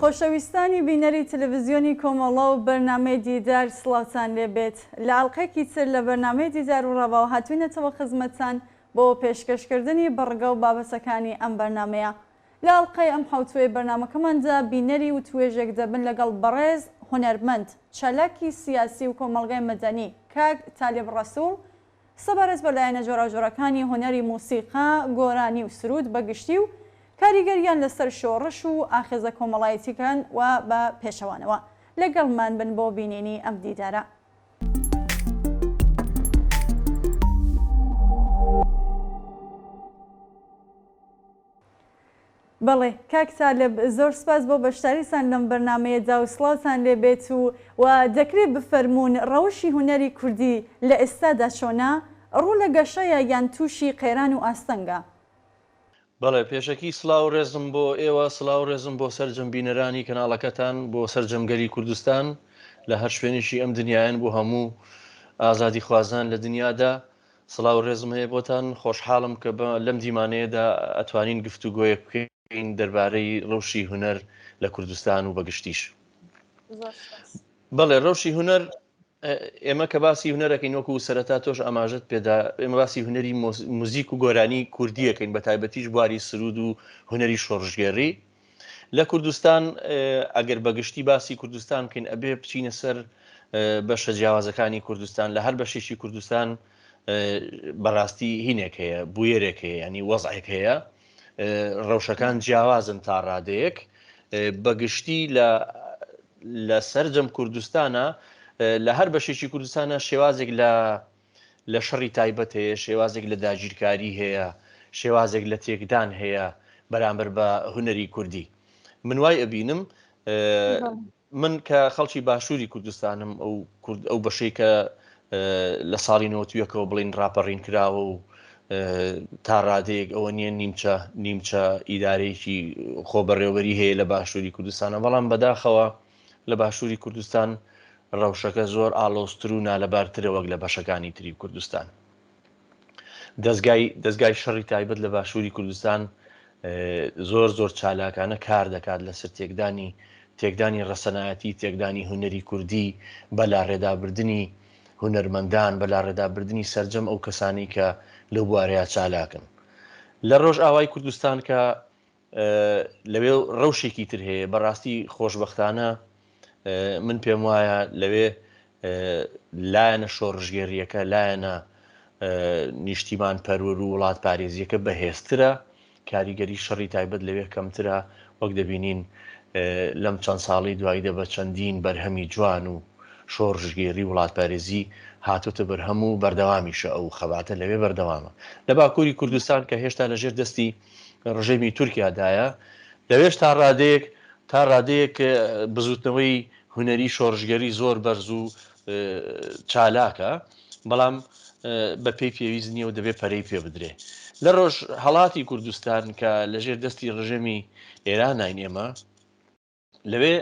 خۆشەویستانی بینەری تەلەڤزیۆنی کۆمەڵە و بەرنامەی دیدار سڵاوتان لێ بێت. لە ئەڵقەیەکی تر لە بەرنامەی دیدار و ڕاڤەوە هاتووینەتەوە خزمەتتان بۆ پێشکەشکردنی بڕگە و بابەتەکانی ئەم بەرنامەیە. لە ئەڵقەی ئەم حەوتووەی بەرنامەکەماندا بینەری وتوێژێک دەبن لەگەڵ بەڕێز هونەرمەند، چالاکی سیاسی و کۆمەڵگای مەدەنی کاک تالیب ڕەسووڵ سەبارەت بە لایەنە جۆراوجۆرەکانی هونەری موسیقا، گۆرانی و سروود بە گشتی و کاریگەریان لەسەر شۆڕش و ئاخێزە کۆمەڵایەتیکان و بە پێچەوانەوە. لەگەڵمان بن بۆ بینینی ئەم دیدارە. بەڵێ کاک تالب زۆر سپاس بۆ بەشداریتان لەم بەرنامەیەدا و سڵاوتان لێ بێت و و دەکرێ بفەرموون ڕەوشی هونەری کوردی لە ئێستادا چۆنە؟ ڕوو لە گەشەیە یان تووشی قەیران و ئاستەنگە؟ بەڵێ پێشەکی سڵاو و ڕێزم بۆ ئێوە، سڵاو و ڕێزم بۆ سەرجەم بینەرانی کەناڵەکەتان، بۆ سەرجەم گەلی کوردستان لە هەر شوێنێکی ئەم دنیایەن، بۆ هەموو ئازادیخوازان لە دنیادا سڵاو و ڕێزم هەیە بۆتان، خۆشحاڵم کە بە لەم دیمانەیەدا ئەتوانین گفتوگۆیەک بکەین دەربارەی ڕەوشی هونەر لە کوردستان و بە گشتیش. زۆر سپاس. بەڵێ ڕەوشی هونەر ئێمە کە باسی هونەرەکەین وەکو سەرەتا تۆش ئاماژەت پێدا ئێمە باسی هونەری موزیک و گۆرانی کوردیەکەین بە تایبەتیش بواری سرود و هونەری شۆڕشگێڕی لە کوردستان ئەگەر بە گشتی باسی کوردستان بکەین ئەبێ بچینە سەر بەشە جیاوازەکانی کوردستان لە هەر بەشێکی کوردستان بەڕاستی هینێک هەیە بویەرێک هەیە ینی وەزعێک هەیە ڕەوشەکان جیاوازن تا ڕادەیەک بەگشتی لە لە سەرجەم کوردستانە لە هەر بەشێکی کوردستانە شێوازێک لە لە شەڕی تایبەت هەیە، شێوازێک لە داگیرکاری هەیە، شێوازێک لە تێکدان هەیە بەرامبەر بە هونەری کوردی. من وای ئەبینم من کە خەڵکی باشووری کوردستانم ئەو کورد ئەو بەشەی کە لە ساڵی نەوەتویەکەوە بڵین ڕاپەڕین کراوە و تا ڕادەیەک ئەوە نییە نیمچە نیمچە ئیدارەیەکی خۆبەڕێوەبەری هەیە لە باشووری کوردستانە بەڵام بەداخەوە لە باشووری کوردستان ڕەوشەکە زۆر ئاڵۆزتر و نالەبارترە وەک لە بەشەکانی تری کوردستان. دەزگای دەزگای شەڕی تایبەت لە باشووری کوردستان زۆر زۆر چالاکانە کار دەکات لەسەر تێکدانی تێکدانی ڕەسەنایەتی تێکدانی هونەری کوردی بە لاڕێدابردنی هونەرمەندان بە لاڕێدابردنی سەرجەم ئەو کەسانی کە لەو بوارەیە چالاکن لە ڕۆژئاوای کوردستان کە لەوێ ڕەوشێکی تر هەیە بەڕاستی خۆشبەختانە من پێم وایە لەوێ لایەنە شۆڕشگێریەکە لایەنە نیشتیمان پەروەر و وڵات پارێزیەکە بەهێزترە کاریگەری شەڕی تایبەت لەوێ کەمترە وەک دەبینین لەم چەند ساڵی دواییدا بە چەندین بەرهەمی جوان و شۆڕشگێری وڵاتپارێزی هاتۆتە بەرهەم و بەردەوامیشە ئەو خەباتە لەوێ بەردەوامە لە باکووری کوردستان کە هێشتا لەژێر دەستی ڕژێمی تورکیادایە، لەوێش تا ڕادەیەک تا ڕادەیەک بزووتنەوەی هونەری شۆڕشگێری زۆر بەرز و چالاکە، بەڵام بە پێی پێویست نییە و دەبێ پەرەی پێ بدرێ. لە ڕۆژهەڵاتی کوردستان کە لەژێر دەستی ڕژێمی ئێراناین ئێمە، لەوێ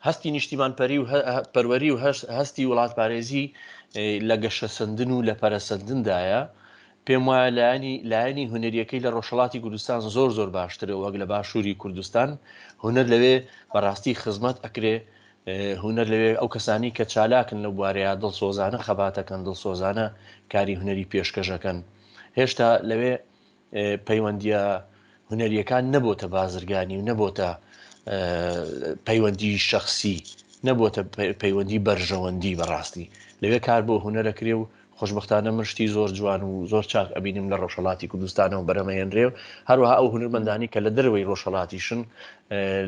هەستی نیشتیمانپەری و پەروەری و هەستی وڵاتپارێزی لە گەشەسەندن و لە پەرەسەندندایە پێم وایە لایەنی لایەنی هونەریەکەی لە ڕۆژهەڵاتی کوردستان زۆر زۆر باشترە وەک لە باشووری کوردستان هونەر لەوێ بەڕاستی خزمەت ئەکرێ هونەر لەوێ ئەو کەسانی کە چالاکن لەو بوارەیە دڵسۆزانە خەباتەکەن دڵسۆزانە کاری هونەری پێشکەشەکەن هێشتا لەوێ پەیوەندییە هونەرییەکان نەبۆتە بازرگانی و نەبۆتە پەیوەندی شەخسی نەبۆتە پەیوەندی بەرژەوەندی بەڕاستی لەوێ کار بۆ هونەرەکرێ و خۆشببختانە من شتی زۆر جوان و زۆر چاک ئەبینم لە ڕۆژهڵاتی کوردستانەوە بەرەمەێنرێ و هەروەها ئەو هونەرمەندانی کە لە دەرەوەی ڕۆژهڵاتیشن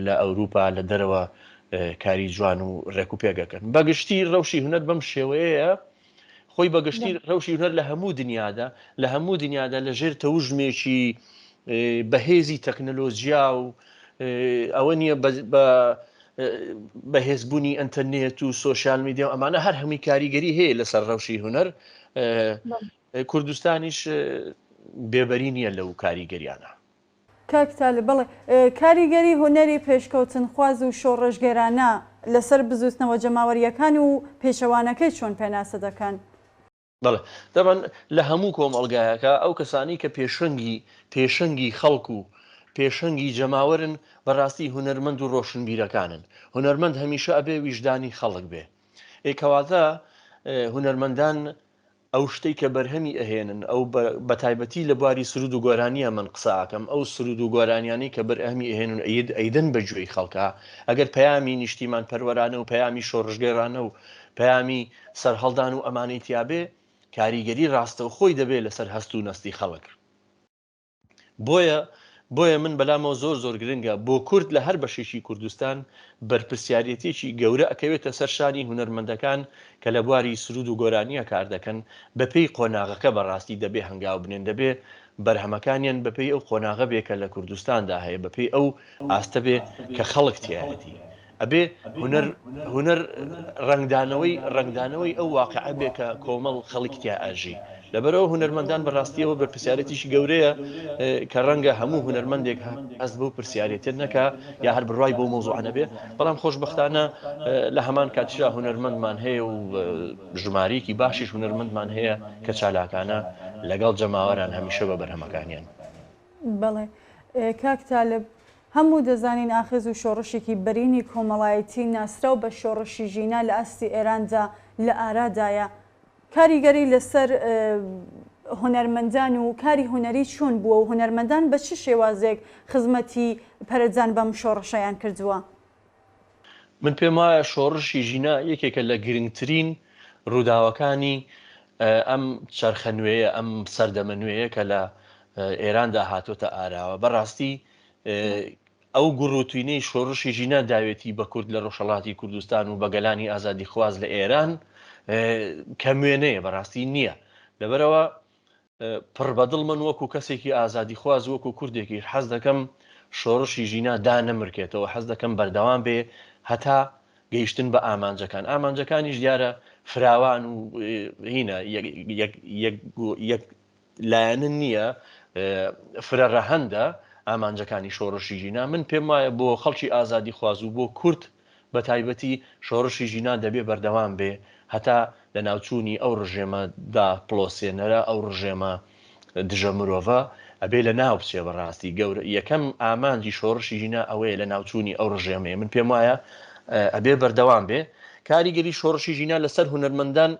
لە ئەوروپا لە دەرەوە کاری جوان و ڕێک و پێگەکەن بەگشتی ڕەوشی هونەر بەم شێوەیە خۆی بە گشتی ڕەوشی هونەر لە هەموو دنیادا لە هەموو دنیادا لە ژێر تەوژمێکی بەهێزی تەکنەلۆجیا و ئەوە نییە بە بەهێزبوونی ئەتەرنێت و سوۆسیال میدیا و ئەمانە هەر هەمووی کاریگەری هەیە لەسەر ڕەوشی هونەر کوردستانیش بێبەری نییە لەو کاریگەریانە. کاک تالب، بەڵێ، کاریگەری هونەری پێشکەوتنخواز و شۆڕشگێرانە لەسەر بزووتنەوە جەماوەرییەکان و پێچەوانەکەی چۆن پێناسە دەکەن؟ بەڵێ، تەبعەن لە هەموو کۆمەڵگایەکا ئەو کەسانەی کە پێشەنگی پێشەنگی خەڵک و. پێشەنگی جەماوەرن بەڕاستی هونەرمەند و ڕۆشنبیرەکانن. هونەرمەند هەمیشە ئەبێ ویژدانی خەڵک بێ. ئێ کەواتە هونەرمەندان ئەو شتەی کە بەرهەمی ئەهێنن ئەو بەتایبەتی لە بواری سرود و گۆرانیە من قسە ئەکەم ئەو سرود و گۆرانیانەی کە بەرهەمی ئەهێنن ئەید ئەیدەن بە گوێی خەڵکا ئەگەر پەیامی نیشتیمان پەروەرانە و پەیامی شۆڕشگێڕانە و پەیامی سەرهەڵدان و ئەمانەی تیابێ کاریگەری ڕاستەوخۆی دەبێ لەسەر هەست و نەستی خەڵک. بۆیە بۆیە من بەلامەوە زۆر زۆر گرنگە بۆ کورد لە هەر بەشێکی کوردستان بەرپرسیارێتیەکی گەورە ئەکەوێتە سەر شانی هونەرمەندەکان کە لە بواری سرود و گۆرانیە کار دەکەن بەپێی قۆناغەکە بەڕاستی دەبێ هەنگاو بنێن دەبێ بەرهەمەکانیان بەپێی ئەو قۆناغە بێ کە لە کوردستاندا هەیە بەپێی ئەو ئاستە بێ کە خەڵک تیایەتی. ئەبێ هونەر هونەر ڕەنگدانەوەی ڕەنگدانەوەی ئەو واقعە بێ کە کۆمەڵ خەڵک تیا ئەژی. لەبەرئەوە هونەرمەندان بەڕاستیەوە بەرپرسیارێتیکی گەورەیە کە ڕەنگە هەموو هونەرمەندێک هەست بەو پرسیارێتیە نەکا یا هەر بڕوای بەو مەوزوعە نەبێ، بەڵام خۆشبەختانە لە هەمان کاتیشا هونەرمەندمان هەیە و ژمارەیەکی باشیش هونەرمەندمان هەیە کە چالاکانە لەگەڵ جەماوەران هەمیشە بە بەرهەمەکانیان. بەڵێ کاک تالب، هەموو دەزانین ئاخێز و شۆڕشێکی بەرینی کۆمەڵایەتی ناسراو بە شۆڕشی ژینا لە ئاستی ئێراندا لە ئارادایە، کاریگەری لەسەر هونەرمەندان و کاری هونەری چۆن بووە و هونەرمەندان بە چ شێوازێک خزمەتی پەرەدان بەم شۆڕشەیان کردووە؟ من پێم وایە شۆڕشی ژینا یەکێکە لە گرنگترین ڕووداوەکانی ئەم چەرخە نوێیە، ئەم سەردەمە نوێیە کە لە ئێراندا هاتۆتە ئاراوە. بەڕاستی ئەو گوڕوتینەی شۆڕشی ژینا داوێتی بە کورد لە ڕۆژهەڵاتی کوردستان و بە گەلانی ئازادیخواز لە ئێران کەموێنەیە، بەڕاستی نییە. لەبەرئەوە پڕ بە دڵ من وەکو کەسێکی ئازادیخواز وەکو کوردێکیش حەز دەکەم شۆڕشی ژینا دانەمرکێتەوە، حەز دەکەم بەردەوام بێ هەتا گەیشتن بە ئامانجەکان، ئامانجەکانیش دیارە فراوان و هینە یەک لایەنە نییە، فرە ڕەهەندە ئامانجەکانی شۆڕشی ژینا، من پێم وایە بۆ خەڵکی ئازادیخواز و بۆ کورد بە تایبەتی شۆڕشی ژینا دەبێ بەردەوام بێ هەتا لەناوچوونی ئەو ڕژێمە داپڵۆسێنەرە، ئەو ڕژێمە دژە مرۆڤە ئەبێ لە ناو بچێ. بە ڕاستی گەورە یەکەم ئامانجی شۆڕشی ژینا ئەوەیە لەناوچوونی ئەو ڕژێمەیە. من پێم وایە ئەبێ بەردەوام بێ. کاریگەری شۆڕشی ژینا لەسەر هونەرمەندان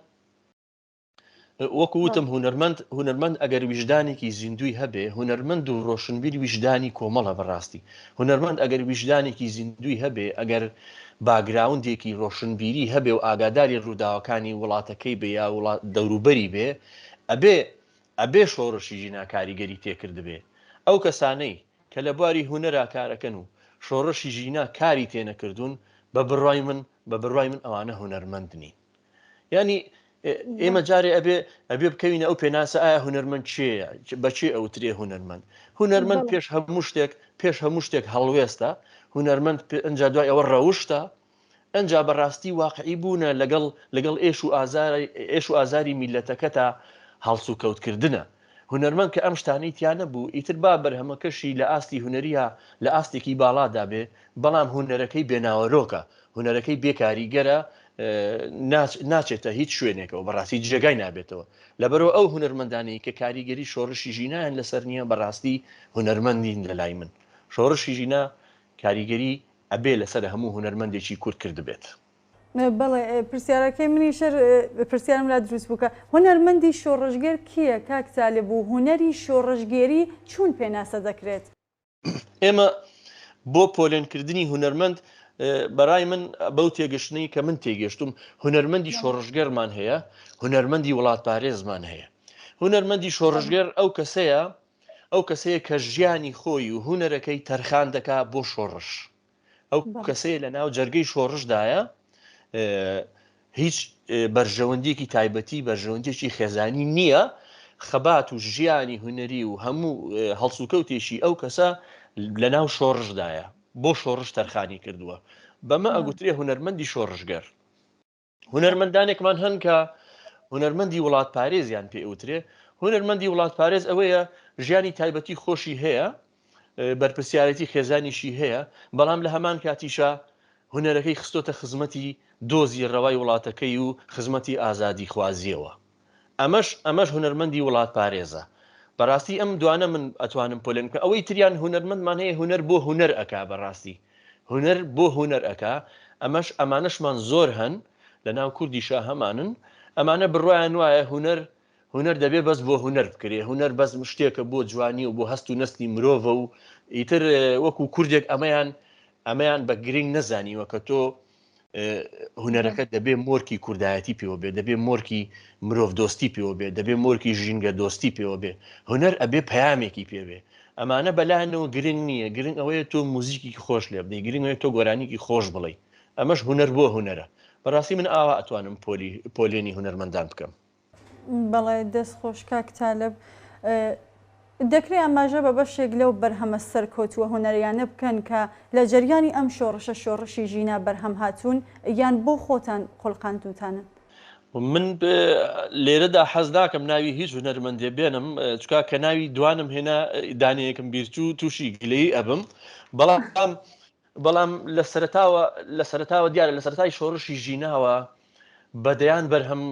وەکو وتم هونەرمەند هونەرمەند ئەگەر ویژدانێکی زیندووی هەبێ هونەرمەند و ڕۆشنبیر ویژدانی کۆمەڵە بەڕاستی هونەرمەند ئەگەر ویژدانێکی زیندووی هەبێ ئەگەر باگراوندێکی ڕۆشنبیری هەبێ و ئاگاداری ڕووداوەکانی وڵاتەکەی بێ یا وڵات دەوروبەری بێ ئەبێ ئەبێ شۆڕشی ژینا کاریگەری تێکردبێ ئەو کەسانەی کە لە بواری هونەرا کارەکەن و شۆڕشی ژینا کاری تێنەکردوون بە بڕوای من بە بڕوای من ئەوانە هونەرمەند نین یانی ئێمە جارێ ئەبێ ئەبێ بکەوینە ئەو پێناسە ئایا هونەرمەند چێیە بە چێ ئەوترێ هونەرمەند هونەرمەند پێش هەموو شتێک پێش هەموو شتێک هەڵوێستە هونەرمەند ئەجا دوای ئەوە ڕەوشتە ئەجا بەڕاستی واقعی بوونە لەگەڵ لەگەڵ ئێش و ئازار ئێش و ئازاری میلەتەکەتا هەڵسوکەوتکردنە هونەرمەند کە ئەم شتانەی تیا نەبوو ئیتر با بەرهەمەکەشی لە ئاستی هونەریە لە ئاستێکی باڵادا بێ بەڵام هونەرەکەی بێناوەرۆکە هونەرەکەی بێ کاریگەرە ناچێتە هیچ شوێنێکەوە بەڕاستی جێگای نابێتەوە لەبەرەوە ئەو هونەرمەندانەی کە کاریگەری شۆڕشی ژینایان لەسەر نییە بەڕاستی هونەرمەندین لە لای من شۆڕشی ژینا کاریگەری ئەبێ لەسەر هەموو هونەرمەندێکی کورد کردبێت. بەڵێ پرسیارەکەی منیش هەر پرسیارم لا دروست بوو کە هونەرمەندی شۆڕشگێر کێیە کاک تالب و هونەری شۆڕشگێری چوون پێناسە دەکرێت؟ ئێمە بۆ پۆلێنکردنی هونەرمەند بەڕای من بەو تێگەشتنەی کە من تێگەشتوم هونەرمەندی شۆڕشگێڕمان هەیە هونەرمەندی وڵاتپارێزمان هەیە هونەرمەندی شۆڕشگێڕ ئەو کەسەیە ئەو کەسەیە کە ژیانی خۆی و هونەرەکەی تەرخان دەکا بۆ شۆڕش ئەو کەسەیە لە ناو جەرگەی شۆڕشدایە هیچ بەرژەوەندیەکی تایبەتی بەرژەوەندیەکی خێزانی نییە خەبات و ژیانی هونەری و هەموو هەڵسوکەوتێکی ئەو کەسە لە ناو شۆڕشدایە بۆ شۆڕش تەرخانی کردووە بەمە ئەگوترێ هونەرمەندی شۆڕشگەر هونەرمەندانێکمان هەن کە هونەرمەندی وڵاتپارێزیان پێ ئەوترێ هونەرمەندی وڵاتپارێز ئەوەیە ژیانی تایبەتی خۆشی هەیە بەرپرسیارێتی خێزانیشی هەیە بەڵام لە هەمان کاتیشا هونەرەکەی خستۆتە خزمەتی دۆزی ڕەوای وڵاتەکەی و خزمەتی ئازادیخوازیەوە ئەمەش ئەمەش هونەرمەندی وڵاتپارێزە. بەڕاستی ئەم دوانە من ئەتوانم پۆلێن بکەم ئەوەی تریان هونەرمەندمان هەیە هونەر بۆ هونەر ئەکا بەڕاستی هونەر بۆ هونەر ئەکا ئەمەش ئەمانەشمان زۆر هەن لە ناو کوردیشا هەمانن ئەمانە بڕوایان وایە هونەر هونەر دەبێ بەس بۆ هونەر بکرێ هونەر بەس شتێکە بۆ جوانی و بۆ هەست و نەستی مرۆڤە و ئیتر وەکو کوردێک ئەمەیان ئەمەیان بە گرنگ نەزانیوە کە تۆ هونەرەکە دەبێ مۆرکی کوردایەتی پێوە بێ دەبێ مۆرکی مرۆڤ دۆستی پێوە بێ دەبێ مۆرکی ژینگە دۆستی پێوە بێ هونەر ئەبێ پەیامێکی پێ بێ ئەمانە بەلایەنەوە گرنگ نییە گرنگ ئەوەیە تۆ موزیکێکی خۆش لێ بدەی گرنگ ئەوەیە تۆ گۆرانیکی خۆش بڵێی ئەمەش هونەر بۆ هونەرە بەڕاستی من ئاوا ئەتوانم پۆلی پۆلێنی هونەرمەندان بکەم. بەڵێ دەست خۆش کاک تالب. دەکرێ ئاماژە بە بەشێک لەو بەرهەمە سەرکەوتووە هونەریانە بکەن کە لە جەریانی ئەم شۆڕشە شۆڕشی ژینا بەرهەم هاتوون یان بۆ خۆتان خولقاندووتانن؟ من لێرەدا حەز ناکەم ناوی هیچ هونەرمەندێ بێنم چکا کە ناوی دوانم هێنا دانەیەکم بیرچوو تووشی گلەیی ئەبم بەڵام بەڵام لە سەرەتاوە لە سەرەتاوە دیارە لە سەرەتای شۆڕشی ژیناوە بە دەیان بەرهەم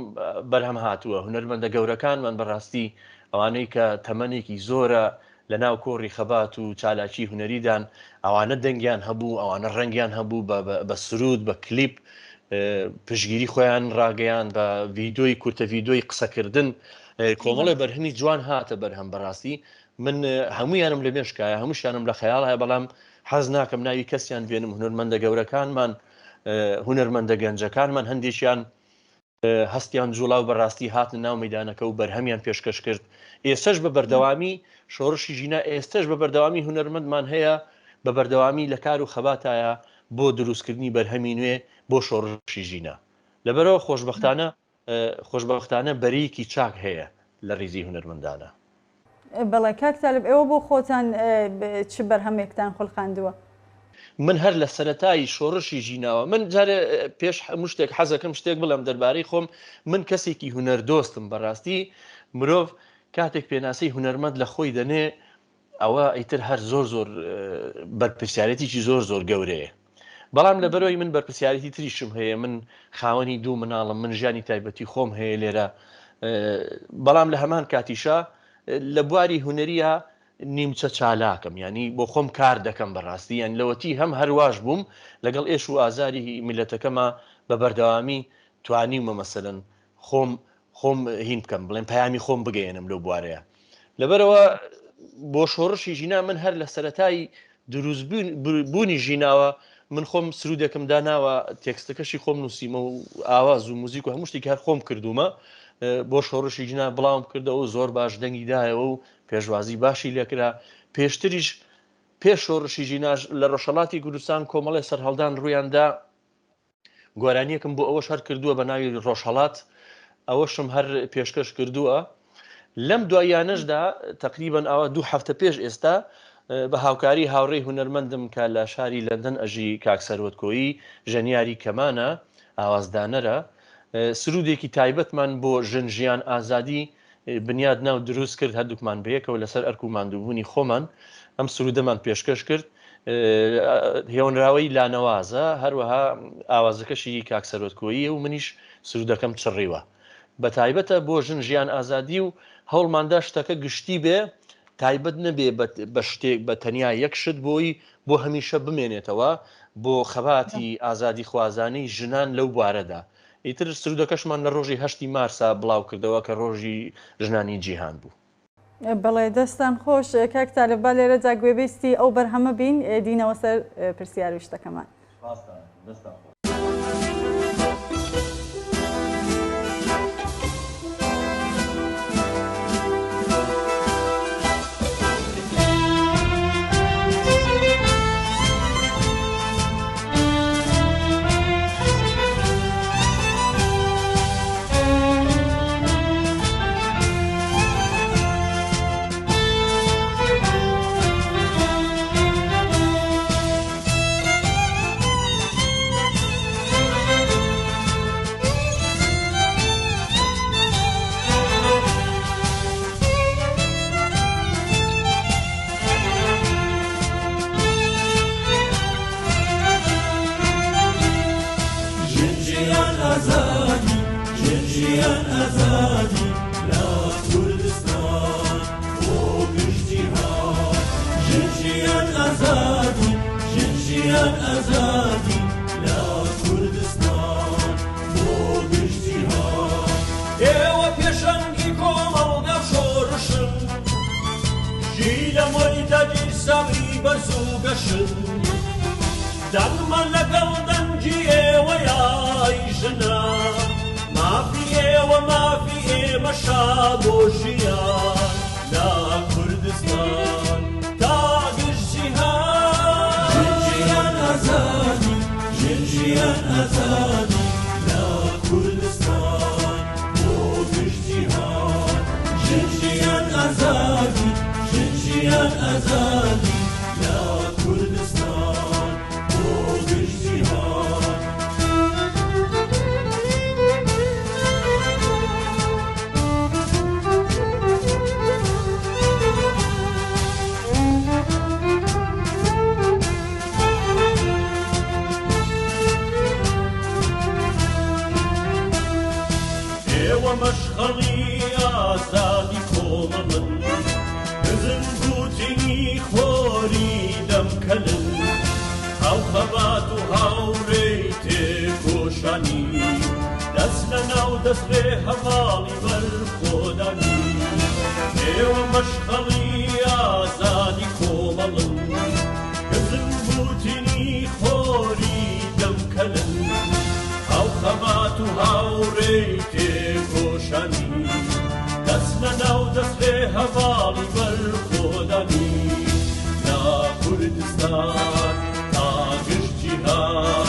بەرهەم هاتووە هونەرمەندە گەورەکانمان بەڕاستی ئەوانەی کە تەمەنێکی زۆرە لە ناو کۆڕی خەبات و چالاکی هونەریدان ئەوانە دەنگیان هەبوو ئەوانە ڕەنگیان هەبوو بە سرود بە کلیپ پشگیری خۆیان ڕاگەیان بە ڤیدۆی کورتە ڤیدۆی قسەکردن کۆمەڵێ بەرهەمی جوان هاتە بەرهەم بەڕاستی من هەمویانم لە مێشکایە هەمووشیانم لە خەیاڵایە بەڵام حەز ناکەم ناوی کەسیان بێنم هونەرمەندە گەورەکانمان هونەرمەندە گەنجەکانمان هەندێکیان هەستیان جوڵا و بەڕاستی هاتنە ناو مەدانەکە و بەرهەمیان پێشکەش کرد ئێستش بە بەردەوامی شۆڕشی ژینا ئێستش بە بەردەوامی هونەرمەندمان هەیە بە بەردەوامی لە کار و خەباتایە بۆ دروستکردنی بەرهەمی نوێ بۆ شۆڕشی ژینا لەبەرەوە خۆشببختانە خۆشبەختانە بەرەیەکی چاک هەیە لە ڕیزی هونەرمەندانا. بەڵێ کاک تالب ئێوە بۆ خۆتان چ بەرهەمێکتان خولقاندووە؟ من هەر لە سەرەتای شۆڕشی ژیناوە من جارێ پێش هەموو شتێک حەزەکەم شتێک بڵێم دەربارەی خۆم من کەسێکی هونەردۆستم بەڕاستی مرۆڤ کاتێک پێناسەی هونەرمەند لە خۆی دەنێ ئەوە ئیتر هەر زۆر زۆر بەرپرسیارێتیی زۆر زۆر گەورەیە. بەڵام لەبەرئەوەی من بەرپرسیارێتی تریشم هەیە، من خاوەنی دوو مناڵم، من ژیانی تایبەتی خۆم هەیە لێرە، بەڵام لە هەمان کاتیشا لە بواری هونەرییا نیمچە چالاکم، یانی بۆ خۆم کار دەکەم بەڕاستی، یانی لەوەتی هەم هەرواش بووم لەگەڵ ئێش و ئازاری میللەتەکەما بە بەردەوامی توانیومە مەسەلەن خۆم خۆم هین بکەم بڵێم پەیامی خۆم بگەیەنم لەو بوارەیە لەبەرەوە بۆ شۆڕشی ژینا من هەر لە سەتای دروست بوونی ژیناوە من خۆم سرودێکم داناوە تێکستەکەشی خۆم نووسیمە و ئاواز و موزیک و هەموو شتێکی هەر خۆم کردومە بۆ شۆڕشی ژینا بڵاوم کردەوە زۆر باش دەنگی دایەوە و پێشوازی باشی لێکرا پێشتریش پێش شۆڕشی ژیناش لە ڕۆژهەڵاتی کوردستان کۆمەڵێ سەرهەڵدان ڕوویاندا گۆرانیەکم بۆ ئەوەش هەر کردووە بە ناوی ڕۆژهەڵات ئەوەشم هەر پێشکەش کردووە لەم دواییانەشدا تقریبان ئاوا دوو هەفتە پێش ئێستا بە هاوکاری هاوڕێی هونەرمەندم کە لە شاری لەندەن ئەژی کاک سەروەت کۆیی ژەنیاری کەمانە ئاوازدانەرە سرودێکی تایبەتمان بۆ ژن ژیان ئازادی بنیاد نا و دروست کرد، هەردووکمان بەیەکەوە لەسەر ئەرک و ماندووبوونی خۆمان ئەم سروودەمان پێشکەش کرد. هێونراوەی لانەوازە، هەروەها ئاوازەکەشی کاک سەروەت کۆییە و منیش سروودەکەم چڕیوە. بە تایبەتە بۆ ژن ژیان ئازادی و هەوڵماندا شتەکە گشتی بێ، تایبەت نەبێ بە شتێک بە تەنیا یەک شت بۆی بۆ هەمیشە بمێنێتەوە بۆ خەباتی ئازادیخوازانەی ژنان لەو بوارەدا. ئیتر سرودەکەشمان لە ڕۆژی هەشتی مارسا بڵاو کردەوە کە ڕۆژی ژنانی جیهان بوو. بەڵێ دەستان خۆش کاک تالب با لێرەدا گوێبیستی ئەو بەرهەمە بین دینەوە سەر پرسیار و شتەکەمان. سپاستان ئەکەم دەستان خۆش. ژیان ئازادی لە کوردستان بۆ گشت جیهان. ئێوە پێشەنگی کۆمەڵگا شۆڕشن، ژیلەمۆی داگیرساوی بەرز و گەشن، دەنگمان لەگەڵ دەنگی ئێوەیای ژنان، مافی ئێوە مافی ئێمەشە بۆ ژیان لە کوردستان تا گشت جیهان. ژن ژیان ئازادی، ژن ژیان ئازادی لە کوردستان بۆ گشت جیهان. ژن ژیان ئازادی، ژن ژیان ئازادی لە کوردستان بۆ گشت جیهان. ئێوە مەشخەڵی ئازادی کۆمەڵن، بزنگ و تینی خۆری دەمکەلن، هاوخەبات و هاوڕێی تێکۆشانی، دەست لە ناو دەست رێ هەڤاڵی بەرخۆدانی. ئێوە مەشخەڵی ئازادی کۆمەڵن، بزنگ و تینی خۆری دەمکەلن، هاوخەبات و هاوڕێی تێکۆشانی، دەست لە ناو دەست رێ هەڤاڵی بەرخۆدانی. لە کوردستان تا گشت جیهان،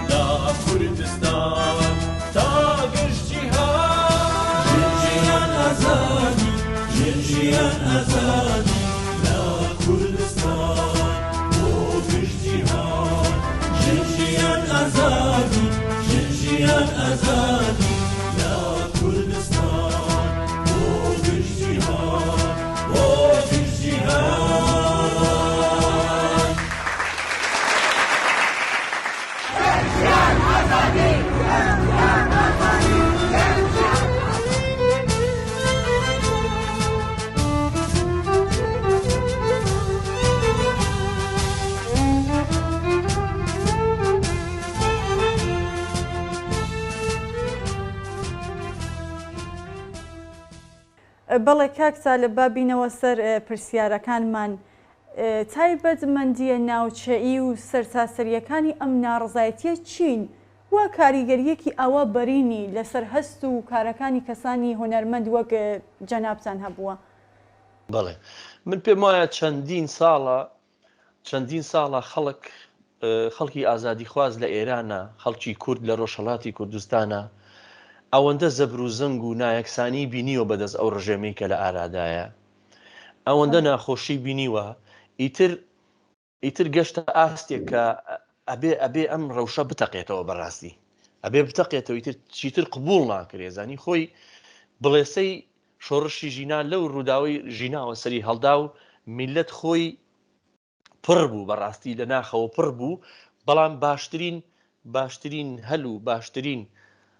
لە کوردستان تا گشت جیهان. ژن ژیان ئازادی، ژن ژیان ئازادی، لە کوردستان بۆ گشت جیهان. ژن ژیان ئازادی، ژن ژیان ئازادی، لە کوردستان بۆ گشت جیهان، بۆ گشت جیهان. بەڵێ کاک تالب با بینەوە سەر پرسیارەکانمان تایبەتمەندییە ناوچەیی و سەرتاسەرییەکانی ئەم ناڕەزایەتییە چین و کاریگەرییەکی ئاوا بەرینی لەسەر هەست و کارەکانی کەسانی هونەرمەند وەک جەنابتان هەبووە؟ بەڵێ. من پێم وایە چەندین ساڵە چەندین ساڵە خەڵک خەڵکی ئازادیخواز لە ئێرانە، خەڵکی کورد لە ڕۆژهەڵاتی کوردستانە ئەوەندە زەبر و زەنگ و نایەکسانی بینیوە بەدەست ئەو ڕژێمەی کە لە ئارادایە، ئەوەندە ناخۆشی بینیوە ئیتر ئیتر گەشتە ئاستێک کە ئەبێ ئەبێ ئەم ڕەوشە بتەقێتەوە بەڕاستی ئەبێ بتەقێتەوە ئیتر چیتر قبوڵ ناکرێ زانی خۆی بڵێسەی شۆڕشی ژینا لەو ڕووداوەی ژیناوە سەری هەڵدا و میلەت خۆی پڕ بوو بەڕاستی لە ناخەوە پڕ بوو بەڵام باشترین باشترین هەل و باشترین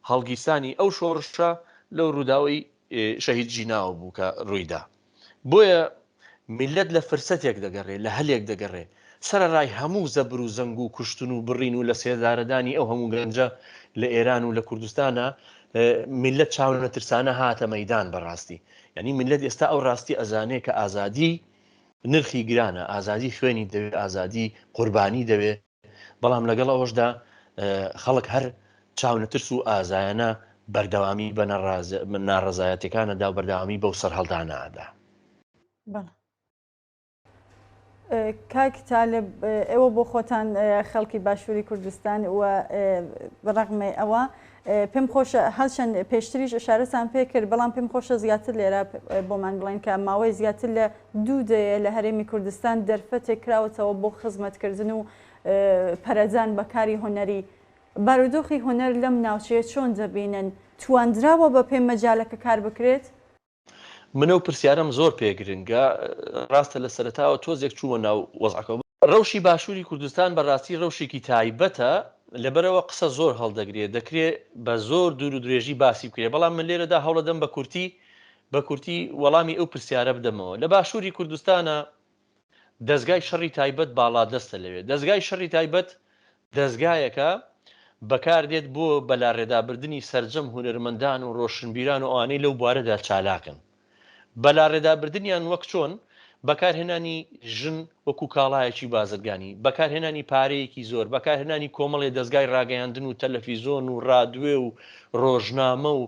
هەڵگیرسانی ئەو شۆڕشە لەو ڕووداوەی شەهید ژیناوە بوو کە ڕوویدا. بۆیە میللەت لە فرسەتێک دەگەڕێ، لە هەلێک دەگەڕێ، سەرەڕای هەموو زەبر و زەنگ و کوشتن و بڕین و لەسێدارەدانی ئەو هەموو گەنجە لە ئێران و لە کوردستانا، میللەت چاونەترسانە هاتە مەیدان بەڕاستی. یانی میللەت ئێستا ئەو ڕاستی ئەزانێ کە ئازادی نرخی گرانە، ئازادی خوێنی دەوێ، ئازادی قوربانی دەوێ، بەڵام لەگەڵ ئەوەشدا خەڵک هەر چاونەترس و ئازایانە بەردەوامی بە ناڕەزایەتیەکانەدا و بەردەوامی بەو سەرهەڵدانە ئەدا. بەڵێ. کاک تالب ئێوە بۆ خۆتان خەڵکی باشووری کوردستان و ڕەغمەی ئەوە پێم خۆشە هەرچەند پێشتریش ئشارەتان پێ کرد بەڵام پێم خۆشە زیاتر لێرە بۆمان بڵێن کە ماوەی زیاتر لە دوو دەیە لە هەرێمی کوردستان دەرفەتێک کراوەتەوە بۆ خزمەتکردن و پەرەدان بە کاری هونەری. بارودۆخی هونەر لەم ناوچەیە چۆن دەبینن؟ تواندراوە بە پێی مەجالەکە کار بکرێت؟ من ئەو پرسیارەم زۆر پێ گرنگە، ڕاستە لە سەرەتاوە تۆزێک چوومە ناو وەزعەکەوە. ڕەوشی باشووری کوردستان بە ڕاستی ڕەوشێکی تایبەتە، لەبەرئەوە قسە زۆر هەڵدەگرێ، دەکرێ بە زۆر دوور و درێژی باسی بکرێ، بەڵام من لێرەدا هەوڵەدەم بە کورتی بە کورتی وەڵامی ئەو پرسیارە بدەمەوە. لە باشووری کوردستانا. دەزگای شەڕی تایبەت باڵادەستە لەوێ. دەزگای شەڕی تایبەت دەزگایەکە بەکاردێت بۆ بەلاڕێدابردنی سەرجەم هونەرمەندان و ڕۆشنبیران و ئەوانەی لەو بوارەدا چالاکن. بەلاڕێدابردنیان وەک چۆن؟ بەکارهێنانی ژن وەکو کاڵایەکی بازرگانی، بەکارهێنانی پارەیەکی زۆر، بەکارهێنانی کۆمەڵێ دەزگای ڕاگەیاندن و تەلەفیزۆن و ڕادوێ و ڕۆژنامە و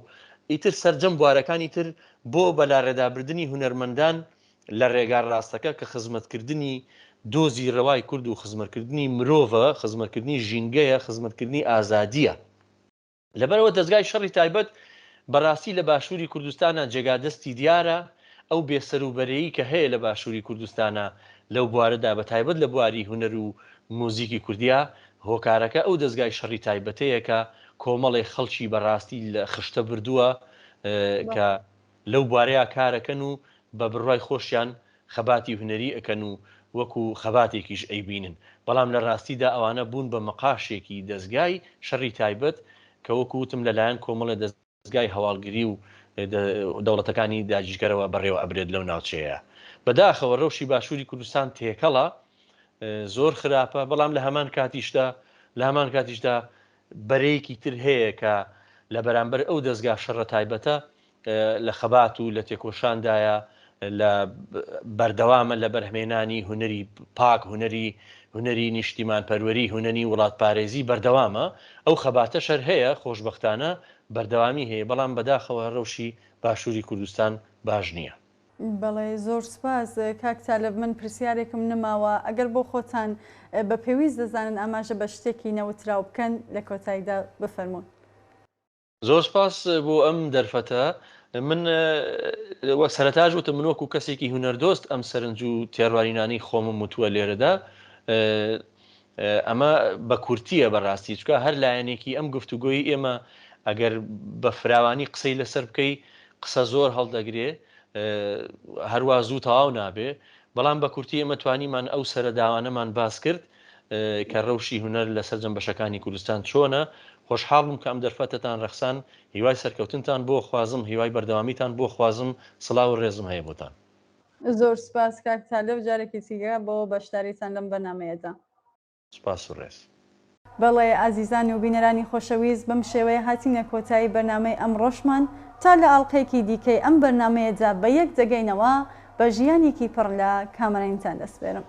ئیتر سەرجەم بوارەکانی تر بۆ بەلاڕێدابردنی هونەرمەندان لە ڕێگا ڕاستەکە کە خزمەتکردنی دۆزی ڕەوای کورد و خزمەتکردنی مرۆڤە، خزمەتکردنی ژینگەیە، خزمەتکردنی ئازادییە. لەبەرئەوە دەزگای شەڕی تایبەت بەڕاستی لە باشووری کوردستانا جێگا دەستی دیارە، ئەو بێسەروبەرەیی کە هەیە لە باشووری کوردستانا لەو بوارەدا بە تایبەت لە بواری هونەر و موزیکی کوردیا هۆکارەکە ئەو دەزگای شەڕی تایبەتەیە کە کۆمەڵێ خەڵکی بەڕاستی لە خشتە بردووە کە لەو بوارەیا کارەکەن و بە بڕوای خۆشیان خەباتی هونەری ئەکەن و وەکو خەباتێکیش ئەیبینن بەڵام لە ڕاستیدا ئەوانە بوون بە مەقاشێکی دەزگای شەڕی تایبەت کە وەکو وتم لە لایەن کۆمەڵێ دەزگای هەواڵگری و دەوڵەتەکانی داگیرکەرەوە بەڕێوە ئەبرێت لەو ناوچەیە. بەداخەوە ڕەوشی باشووری کوردستان تێکەڵە زۆر خراپە بەڵام لە هەمان کاتیشدا لە هەمان کاتیشدا بەرەیەکی تر هەیە کە لە بەرامبەر ئەو دەزگا شەڕە تایبەتە لە خەبات و لە تێکۆشاندایە، لە بەردەوامە لە بەرهەمێنانی هونەری پاک، هونەری هونەری نیشتیمانپەروەری، هونەری وڵاتپارێزی بەردەوامە، ئەو خەباتەش هەر هەیە، خۆشبەختانە بەردەوامی هەیە، بەڵام بەداخەوە رەوشی باشووری کوردستان باش نییە. بەڵێ زۆر سوپاس کاک تالب من پرسیارێکم نەماوە ئەگەر بۆ خۆتان بە پێویست دەزانن ئاماژە بە شتێکی نەوتراو بکەن لە کۆتاییدا بفەرموون. زۆر سپاس بۆ ئەم دەرفەتە. من وەک سەرەتاش وتم من وەکو کەسێکی هونەردۆست ئەم سەرنج و تێڕوانینانەی خۆمم وتووە لێرەدا. ئەمە بە کورتییە بەڕاستی چونکە هەر لایەنێکی ئەم گفتوگۆی ئێمە ئەگەر بە فراوانی قسەی لەسەر بکەی قسە زۆر هەڵدەگرێ هەروا زوو تەواو نابێ بەڵام بە کورتی ئێمە توانیمان ئەو سەرەداوانەمان باس کرد کە رەوشی هونەر لە سەرجەم بەشەکانی کوردستان چۆنە، خۆشحاڵ بووم کە ئەم دەرفەتەتان رەخسان، هیوای سەرکەوتنتان بۆ خوازم، هیوای بەردەوامیتان بۆ خوازم، سڵاو و رێزم هەیە بۆتان. زۆر سوپاس کاک تالب جارێکی تیگە بۆ بەشداریتان لەم بەرنامەیەدا. سوپاس و رێز. بەڵێ ئازیزان و بینەرانی خۆشەویست بەم شێوەیە هاتینە کۆتایی بەرنامەی ئەمڕۆشمان تا لە ئاڵقەیەکی دیکەی ئەم بەرنامەیەدا بە یەک دەگەینەوە بە ژیانێکی پڕ لە کامەرانیتان دەسپێرم.